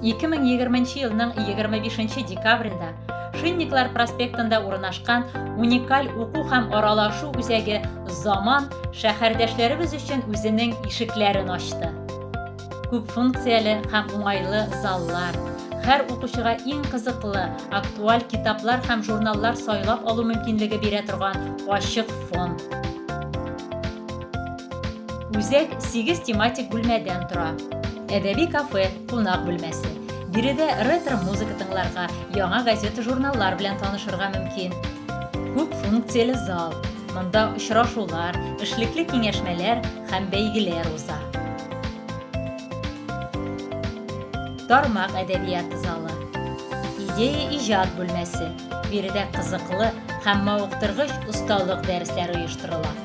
2020 елның 25 декабрендә Шинниклар проспектында урнашкан уникаль уку һәм аралашу үзәге Заман шәһәрдәшләребез өчен үзенең ишекләрен ачты. Күп функцияле һәм уңайлы заллар, һәр укучыга иң кызыклы, актуаль китаплар һәм журналлар сайлап алу мөмкинлеге бирә торган ачык фонд. Үзәк 8 тематик бүлмәдән тора. Әдәби кафе, кунак бүлмәсе. Биредә ретро-музыка тыңларга, яңа газета-журналлар белән танышырга мөмкин. Күп функцияле зал. Монда очрашулар, эшлекле киңәшмәләр һәм бәйгеләр уза. Тармак әдәбияты залы. Идея иҗат бүлмәсе. Биредә кызыклы һәм мавыктыргыч осталык дәресләре оештырыла.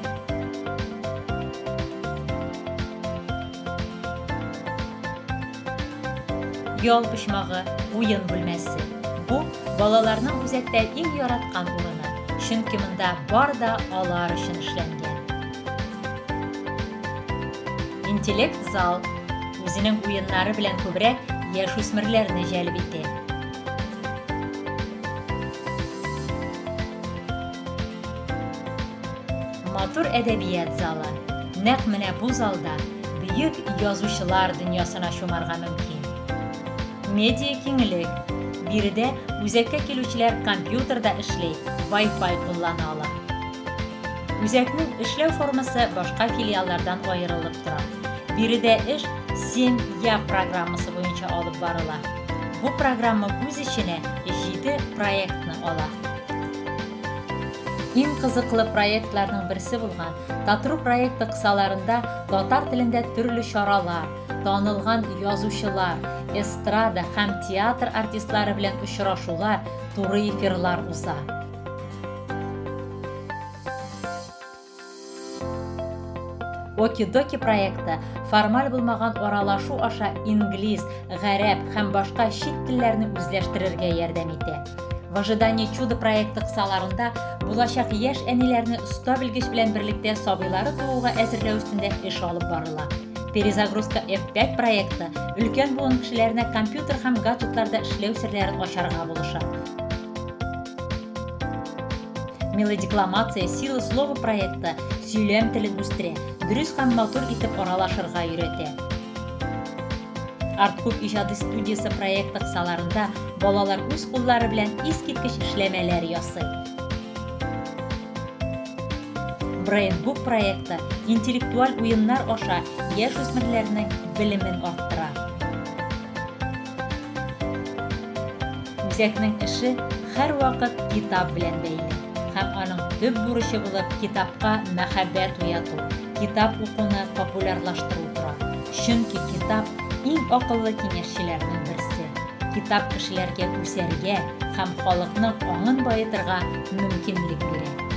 Ял почмагы, уен бүлмәсе. Бу балаларның үзәктә иң яраткан урыны, чөнки монда бар да алар өчен эшләнгән. Интеллект зал үзенең уеннары белән күбрәк яшүсмерләрне җәлеп итә. Матур әдәбият залы. Нәкъ менә бу залда бөек язучылар дөньясына чумарга мөмкин. Медиа киңлек. Биредә үзәккә килүчеләр компьютерда эшли, Wi-Fi куллана ала. Үзәкнең эшләү формасы башка филиаллардан аерылып тора. Биредә эш 7 Я программасы буенча алып барыла. Бу программа үз эченә 7 проектны ала. Иң кызыклы проектларның берсе булган Татру проекты кысаларында татар телендә төрле чаралар, танылган язучылар, эстрада һәм театр артистлары белән очрашулар, туры эфирлар уза. Оки-доки проекты формаль булмаган аралашу аша инглиз, гарәп һәм башка чит телләрне үзләштерергә ярдәм итә. В ожидании чуда проекты кысаларында булачак яшь әниләрне оста белгеч белән берлектә сабыйлары тууга әзерләү өстендә эш алып барыла. Перезагрузка F5 проекты өлкән буын кешеләренә компьютер һәм гаджетларда эшләү серләрен ачарга булыша. Мелодикламация Сила слова проекты сөйләм телен үстерә, дөрес һәм матур итеп аралашырга өйрәтә. Арткуб иҗади студиясе проекты кысаларында балалар үз куллары белән искиткеч эшләмәләр ясый. Brainbook проекты интеллектуаль уеннар аша яшь үсмерләрнең белемен арттыра. Үзәкнең эше һәрвакыт китап белән бәйле һәм аның төп бурычы булып китапка мәхәббәт уяту, китап укуны популярлаштыру тора. Чөнки китап иң акыллы киңәшчеләрнең берсе. Китап кешеләргә үсәргә һәм халыкның аңын баетырга мөмкинлек бирә.